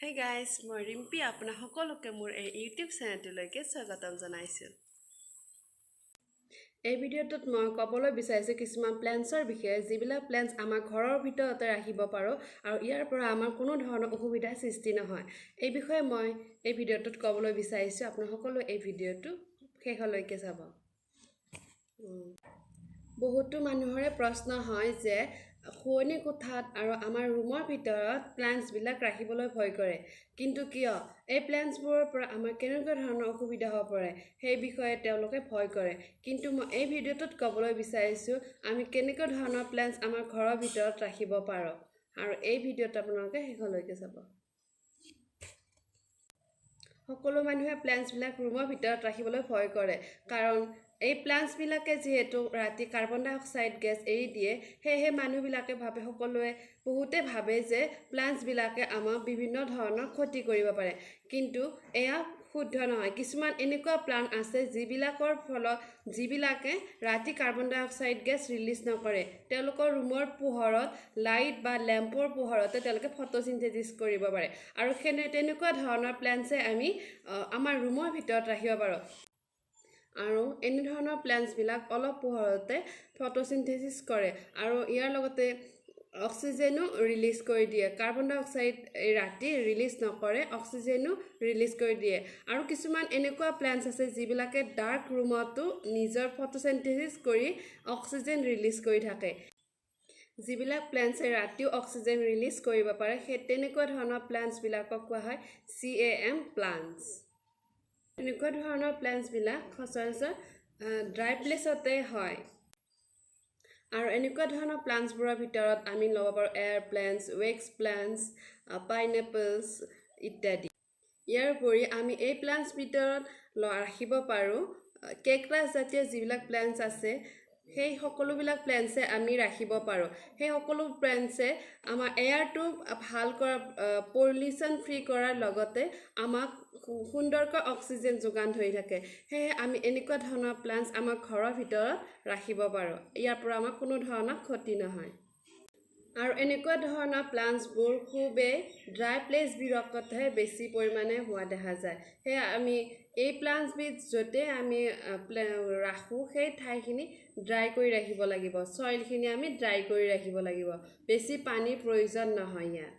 Hey guys, মই ৰিম্পী, আপোনাক সকলোকে মোৰ এই ইউটিউব চেনেলটোলৈকে স্বাগতম জনাইছোঁ। এই ভিডিঅ'টোত মই ক'বলৈ বিচাৰিছোঁ কিছুমান প্লেণ্টছৰ বিষয়ে, যিবিলাক প্লেণ্টছ আমাৰ ঘৰৰ ভিতৰতে ৰাখিব পাৰোঁ আৰু ইয়াৰ পৰা আমাৰ কোনো ধৰণৰ অসুবিধাৰ সৃষ্টি নহয়। এই বিষয়ে মই এই ভিডিঅ'টোত ক'বলৈ বিচাৰিছোঁ। আপোনাক সকলোৱে এই ভিডিঅ'টো শেষলৈকে চাব। বহুতো মানুহৰে প্ৰশ্ন হয় যে শোৱনি কোঠাত আৰু আমাৰ ৰুমৰ ভিতৰত প্লেণ্টছবিলাক ৰাখিবলৈ ভয় কৰে। কিন্তু কিয়? এই প্লেণ্টছবোৰৰ পৰা আমাৰ কেনেকুৱা ধৰণৰ অসুবিধা হ'ব পাৰে, সেই বিষয়ে তেওঁলোকে ভয় কৰে। কিন্তু মই এই ভিডিঅ'টোত ক'বলৈ বিচাৰিছোঁ আমি কেনেকুৱা ধৰণৰ প্লেণ্টছ আমাৰ ঘৰৰ ভিতৰত ৰাখিব পাৰোঁ আৰু এই ভিডিঅ'টো আপোনালোকে শেষলৈকে চাব। সকলো মানুহে প্লেণ্টছবিলাক ৰুমৰ ভিতৰত ৰাখিবলৈ ভয় কৰে, কাৰণ এই প্লাণ্টছবিলাকে যিহেতু ৰাতি কাৰ্বন ডাই অক্সাইড গেছ এৰি দিয়ে, সেয়েহে মানুহবিলাকে ভাবে, সকলোৱে বহুতে ভাবে যে প্লাণ্টছবিলাকে আমাক বিভিন্ন ধৰণৰ ক্ষতি কৰিব পাৰে। কিন্তু এয়া শুদ্ধ নহয়। কিছুমান এনেকুৱা প্লাণ্ট আছে যিবিলাকে ৰাতি কাৰ্বন ডাই অক্সাইড গেছ ৰিলিজ নকৰে। তেওঁলোকৰ ৰুমৰ পোহৰত, লাইট বা লেম্পৰ পোহৰতে তেওঁলোকে ফটোচিনথেচিছ কৰিব পাৰে আৰু তেনেকুৱা ধৰণৰ প্লেণ্টছে আমি আমাৰ ৰুমৰ ভিতৰত ৰাখিব পাৰোঁ। আৰু এনেধৰণৰ প্লেণ্টছবিলাক অলপ পোহৰতে ফটোচিনথেচিছ কৰে আৰু ইয়াৰ লগতে অক্সিজেনো ৰিলিজ কৰি দিয়ে। কাৰ্বন ডাই অক্সাইড ৰাতি ৰিলিজ নকৰে, অক্সিজেনো ৰিলিজ কৰি দিয়ে। আৰু কিছুমান এনেকুৱা প্লেণ্টছ আছে যিবিলাকে ডাৰ্ক ৰুমতো নিজৰ ফটোচিনথেচিছ কৰি অক্সিজেন ৰিলিজ কৰি থাকে। যিবিলাক প্লেণ্টছে ৰাতিও অক্সিজেন ৰিলিজ কৰিব পাৰে, সেই তেনেকুৱা ধৰণৰ প্লেণ্টছবিলাকক কোৱা হয় চিএএম প্লাণ্টছ। এনেকুৱা ধৰণৰ প্লেণ্টছবিলাক সচৰাচৰ ড্ৰাই প্লেচতে হয় আৰু এনেকুৱা ধৰণৰ প্লাণ্টছবোৰৰ ভিতৰত আমি ল'ব পাৰোঁ air plants, wax plants, pineapples ইত্যাদি। ইয়াৰ উপৰি আমি এই প্লাণ্টছ ভিতৰত ৰাখিব পাৰোঁ কেকটাছ জাতীয় যিবিলাক প্লেণ্টছ আছে, সেই সকলোবিলাক প্লেণ্টছে আমি ৰাখিব পাৰোঁ। সেই সকলো প্লেণ্টছে আমাৰ এয়াৰটো ভাল কৰা, পলিউশ্যন ফ্ৰী কৰাৰ লগতে আমাক সুন্দৰকৈ অক্সিজেন যোগান ধৰি থাকে। সেয়েহে আমি এনেকুৱা ধৰণৰ প্লেণ্টছ আমাৰ ঘৰৰ ভিতৰত ৰাখিব পাৰোঁ। ইয়াৰ পৰা আমাক কোনো ধৰণৰ ক্ষতি নহয় আৰু এনেকুৱা ধৰণৰ প্লাণ্টছবোৰ খুবেই ড্ৰাই প্লেচবিলাকতহে বেছি পৰিমাণে হোৱা দেখা যায়। সেয়ে আমি এই প্লাণ্টছবিধ য'তেই আমি ৰাখোঁ, সেই ঠাইখিনি ড্ৰাই কৰি ৰাখিব লাগিব। চইলখিনি আমি ড্ৰাই কৰি ৰাখিব লাগিব। বেছি পানীৰ প্ৰয়োজন নহয় ইয়াত।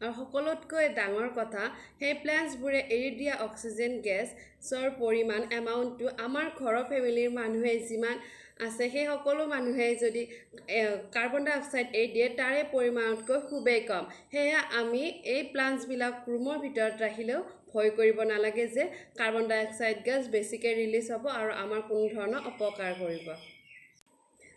আৰু সকলোতকৈ ডাঙৰ কথা, সেই প্লেণ্টছবোৰে এৰি দিয়া অক্সিজেন গেছৰ পৰিমাণ, এমাউণ্টটো আমাৰ ঘৰৰ ফেমিলিৰ মানুহে যিমান আছে, সেই সকলো মানুহে যদি কাৰ্বন ডাই অক্সাইড এৰি দিয়ে, তাৰে পৰিমাণতকৈ খুবেই কম। সেয়েহে আমি এই প্লাণ্টছবিলাক ৰুমৰ ভিতৰত ৰাখিলেও ভয় কৰিব নালাগে যে কাৰ্বন ডাই অক্সাইড গেছ বেছিকৈ ৰিলিজ হ'ব আৰু আমাৰ কোনো ধৰণৰ অপকাৰ কৰিব।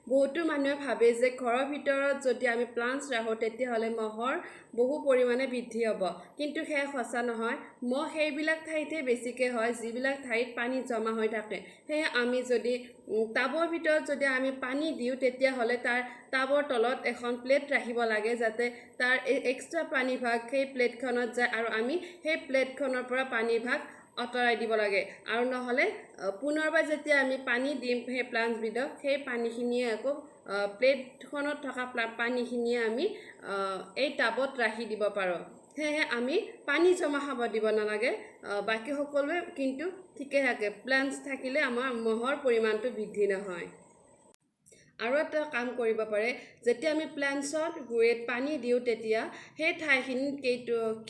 বহুতো মানুহে ভাবে যে ঘৰৰ ভিতৰত যদি আমি প্লাণ্টছ ৰাখোঁ, তেতিয়াহ'লে মহৰ বহু পৰিমাণে বৃদ্ধি হ'ব। কিন্তু সেয়া সঁচা নহয়। মহ সেইবিলাক ঠাইতহে বেছিকৈ হয় যিবিলাক ঠাইত পানী জমা হৈ থাকে। সেয়ে আমি যদি টাবৰ ভিতৰত যদি আমি পানী দিওঁ, তেতিয়াহ'লে তাৰ টাবৰ তলত এখন প্লেট ৰাখিব লাগে, যাতে তাৰ এই এক্সট্ৰা পানীভাগ সেই প্লেটখনত যায় আৰু আমি সেই প্লেটখনৰ পৰা পানীভাগ আঁতৰাই দিব লাগে। আৰু নহ'লে পুনৰবাৰ যেতিয়া আমি পানী দিম সেই প্লাণ্টছবিধক, সেই পানীখিনিয়ে আকৌ প্লেটখনত থকা পানীখিনিয়ে আমি এই টাবত ৰাখি দিব পাৰোঁ। সেয়েহে আমি পানী জমা হ'ব দিব নালাগে। বাকী সকলোৱে কিন্তু ঠিকে থাকে। প্লাণ্টছ থাকিলে আমাৰ মহৰ পৰিমাণটো বৃদ্ধি নহয়। আৰু এটা কাম কৰিব পাৰে, যেতিয়া আমি প্লেণ্টছত গুৰিত পানী দিওঁ, তেতিয়া সেই ঠাইখিনিত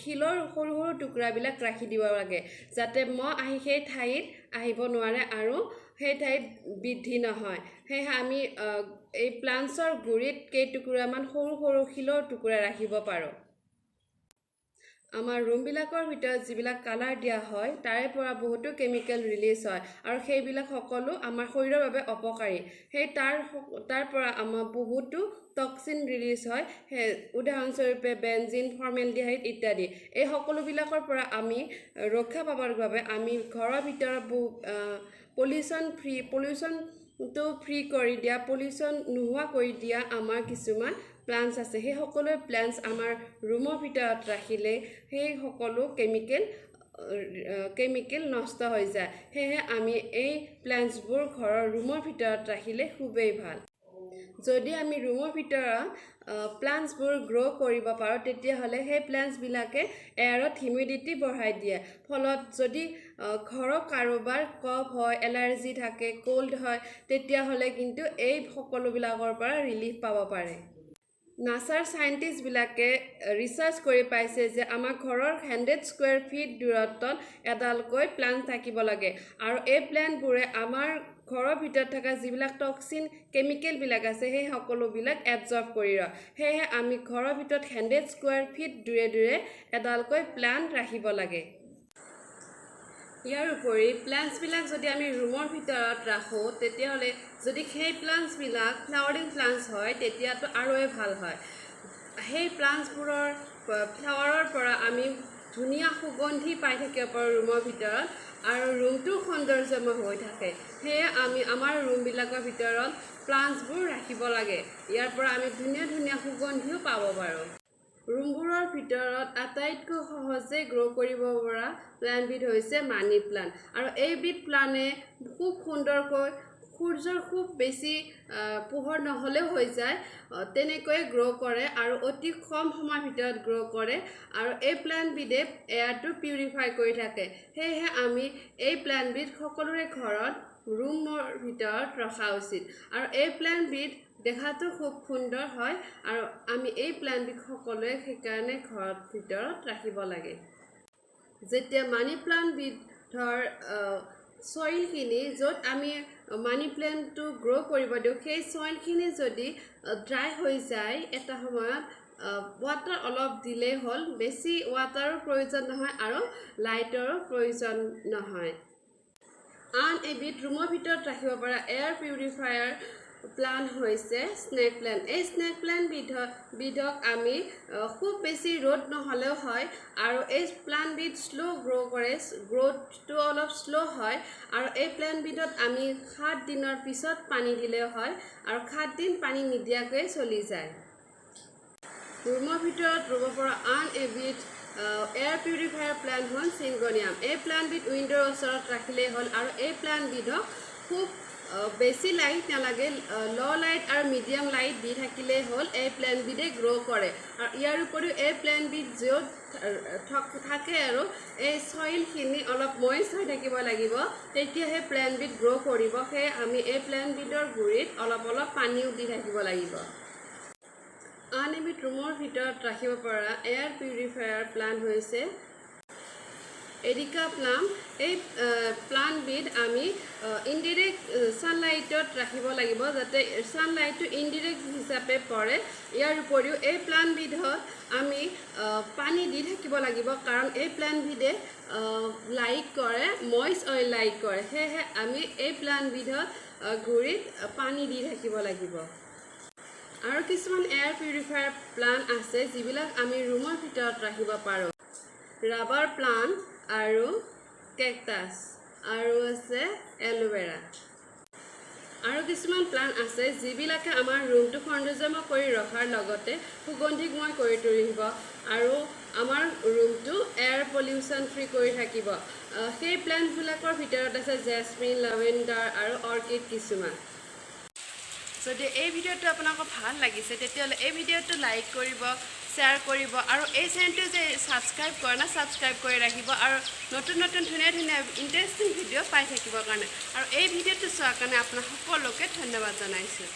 শিলৰ সৰু সৰু টুকুৰাবিলাক ৰাখি দিব লাগে, যাতে মহ আহি সেই ঠাইত আহিব নোৱাৰে আৰু সেই ঠাইত বৃদ্ধি নহয়। সেয়েহে আমি এই প্লাণ্টছৰ গুৰিত কেইটুকুৰামান সৰু সৰু শিলৰ টুকুৰা ৰাখিব পাৰোঁ। আমাৰ ৰুমবিলাকৰ ভিতৰত যিবিলাক কালাৰ দিয়া হয়, তাৰে পৰা বহুতো কেমিকেল ৰিলিজ হয় আৰু সেইবিলাক সকলো আমাৰ শৰীৰৰ বাবে অপকাৰী। সেই তাৰ তাৰ পৰা আমাৰ বহুতো টক্সিন ৰিলিজ হয়, সেই উদাহৰণস্বৰূপে বেঞ্জিন, ফৰ্মেলডিহাইড ইত্যাদি। এই সকলোবিলাকৰ পৰা আমি ৰক্ষা পাবৰ বাবে আমি ঘৰৰ ভিতৰত বহু পলিউশ্যনটো ফ্ৰী কৰি দিয়া, পলিউশ্যন নোহোৱা কৰি দিয়া আমাৰ কিছুমান প্লাণ্টছ আছে। সেই সকলো প্লাণ্টছ আমাৰ ৰুমৰ ভিতৰত ৰাখিলে সেই সকলো কেমিকেল নষ্ট হৈ যায়। সেয়েহে আমি এই প্লাণ্টছবোৰ ঘৰৰ ৰুমৰ ভিতৰত ৰাখিলে খুবেই ভাল। যদি আমি ৰুমৰ ভিতৰত প্লাণ্টছবোৰ গ্ৰ' কৰিব পাৰোঁ, তেতিয়াহ'লে সেই প্লেণ্টছবিলাকে এয়াৰত হিউমিডিটি বঢ়াই দিয়ে। ফলত যদি ঘৰৰ কাৰোবাৰ কফ হয়, এলাৰ্জি থাকে, ক'ল্ড হয়, তেতিয়াহ'লে কিন্তু এই সকলোবিলাকৰ পৰা ৰিলিফ পাব পাৰে। নাছাৰ চাইণ্টিষ্টবিলাকে ৰিচাৰ্চ কৰি পাইছে যে আমাৰ ঘৰৰ 100 স্কুৱেৰ ফিট দূৰত্বত এডালকৈ প্লাণ্ট থাকিব লাগে আৰু এই প্লেণ্টবোৰে আমাৰ ঘৰৰ ভিতৰত থকা যিবিলাক টক্সিন কেমিকেলবিলাক আছে, সেই সকলোবিলাক এবজৰ্ব কৰি লয়। সেয়েহে আমি ঘৰৰ ভিতৰত 100 স্কুৱেৰ ফিট দূৰে দূৰে এডালকৈ প্লাণ্ট ৰাখিব লাগে। ইয়াৰ উপৰি প্লেণ্টছবিলাক যদি আমি ৰুমৰ ভিতৰত ৰাখোঁ, তেতিয়াহ'লে যদি সেই প্লাণ্টছবিলাক ফ্লাৱাৰিং প্লাণ্টছ হয়, তেতিয়াতো আৰুৱে ভাল হয়। সেই প্লাণ্টছবোৰৰ ফ্লাৱাৰৰ পৰা আমি ধুনীয়া সুগন্ধি পাই থাকিব পাৰোঁ ৰুমৰ ভিতৰত আৰু ৰুমটো সৌন্দৰ্যময় হৈ থাকে। সেয়ে আমি আমাৰ ৰুমবিলাকৰ ভিতৰত প্লাণ্টছবোৰ ৰাখিব লাগে। ইয়াৰ পৰা আমি ধুনীয়া ধুনীয়া সুগন্ধিও পাব পাৰোঁ। ৰুমবোৰৰ ভিতৰত আটাইতকৈ সহজে গ্ৰ' কৰিব পৰা প্লেণ্টবিধ হৈছে মানি প্লাণ্ট আৰু এইবিধ প্লাণ্টে খুব সুন্দৰকৈ সূৰ্যৰ খুব বেছি পোহৰ নহ'লেও হৈ যায়, তেনেকৈয়ে গ্ৰ' কৰে আৰু অতি কম সময়ৰ ভিতৰত গ্ৰ' কৰে আৰু এই প্লেণ্টবিধে এয়াৰটো পিউৰিফাই কৰি থাকে। সেয়েহে আমি এই প্লেণ্টবিধ সকলোৰে ঘৰত ৰুমৰ ভিতৰত ৰখা উচিত আৰু এই প্লেণ্টবিধ দেখাতো খুব সুন্দৰ হয় আৰু আমি এই প্লেণ্টবিধ সকলোৱে সেইকাৰণে ঘৰৰ ভিতৰত ৰাখিব লাগে। যেতিয়া মানি প্লাণ্টবিধৰ চইলখিনি, য'ত আমি মানি প্লেণ্টটো গ্ৰ' কৰিব দিওঁ, সেই চইলখিনি যদি ড্ৰাই হৈ যায় এটা সময়ত, ৱাটাৰ অলপ দিলেই হ'ল। বেছি ৱাটাৰো প্ৰয়োজন নহয় আৰু লাইটৰো প্ৰয়োজন নহয়। আন এবিধ ৰুমৰ ভিতৰত ৰাখিব পৰা এয়াৰ পিউৰিফায়াৰ প্লাণ্ট হৈছে স্নেক প্লেণ্ট। এই স্নেক প্লেণ্ট বিধক আমি খুব বেছি ৰ'দ নহ'লেও হয় আৰু এই প্লাণ্টবিধ শ্ল' গ্ৰ' কৰে, গ্ৰ'থটো অলপ শ্ল' হয় আৰু এই প্লেণ্টবিধত আমি 7 দিনৰ পিছত পানী দিলেও হয় আৰু 7 দিন পানী নিদিয়াকৈয়ে চলি যায়। ৰুমৰ ভিতৰত ৰুব পৰা আন এবিধ এয়াৰ পিউৰিফায়াৰ প্লেণ্ট হ'ল চিংগনিয়াম। এই প্লাণ্টবিধ উইণ্ড'ৰ ওচৰত ৰাখিলেই হ'ল আৰু এই প্লাণ্টবিধক খুব বেছি লাইট নালাগে। ল' লাইট আৰু মিডিয়াম লাইট দি থাকিলেই হ'ল, এই প্লেণ্টবিধে গ্ৰ' কৰে। আৰু ইয়াৰ উপৰিও এই প্লেণ্টবিধ য'ত থাকে আৰু এই চইলখিনি অলপ মইষ্ট হৈ থাকিব লাগিব, তেতিয়াহে প্লেণ্টবিধ গ্ৰ' কৰিব। সেয়ে আমি এই প্লেণ্টবিধৰ গুৰিত অলপ অলপ পানীও দি থাকিব লাগিব। আন এবিধ ৰুমৰ ভিতৰত ৰাখিব পৰা এয়াৰ পিউৰিফায়াৰ প্লাণ্ট হৈছে এৰিকা প্লাম। এই প্লাণ্টবিধ আমি ইনডিৰেক্ট ছানলাইটত ৰাখিব লাগিব, যাতে ছানলাইটটো ইনডিৰেক্ট হিচাপে পৰে। ইয়াৰ উপৰিও এই প্লাণ্টবিধত আমি পানী দি থাকিব লাগিব, কাৰণ এই প্লাণ্টবিধে লাইক কৰে, মইষ্ট অইল লাইক কৰে। সেয়েহে আমি এই প্লাণ্টবিধত গুৰিত পানী দি থাকিব লাগিব। আৰু কিছুমান এয়াৰ পিউৰিফায়াৰ প্লাণ্ট আছে, যিবিলাক আমি ৰুমৰ ভিতৰত ৰাখিব পাৰোঁ। ৰাবাৰ প্লাণ্ট আৰু কেকটাছ আৰু আছে এল'ভেৰা। আৰু কিছুমান প্লাণ্ট আছে, যিবিলাকে আমাৰ ৰুমটো সৌন্দৰ্যময় কৰি ৰখাৰ লগতে সুগন্ধিময় কৰি তুলিব আৰু আমাৰ ৰুমটো এয়াৰ পলিউশ্যন ফ্ৰী কৰি থাকিব। সেই প্লেণ্টবিলাকৰ ভিতৰত আছে জেচমিন, লেভেণ্ডাৰ আৰু অৰ্কিড কিছুমান। যদি এই ভিডিঅ'টো আপোনালোকৰ ভাল লাগিছে, তেতিয়াহ'লে এই ভিডিঅ'টো লাইক কৰিব, শ্বেয়াৰ কৰিব আৰু এই চেনেলটো যে ছাবস্ক্ৰাইব কৰা নাই, ছাবস্ক্ৰাইব কৰি ৰাখিব আৰু নতুন নতুন ধুনীয়া ধুনীয়া ইণ্টাৰেষ্টিং ভিডিঅ' পাই থাকিবৰ কাৰণে। আৰু এই ভিডিঅ'টো চোৱাৰ কাৰণে আপোনাক সকলোকে ধন্যবাদ জনাইছোঁ।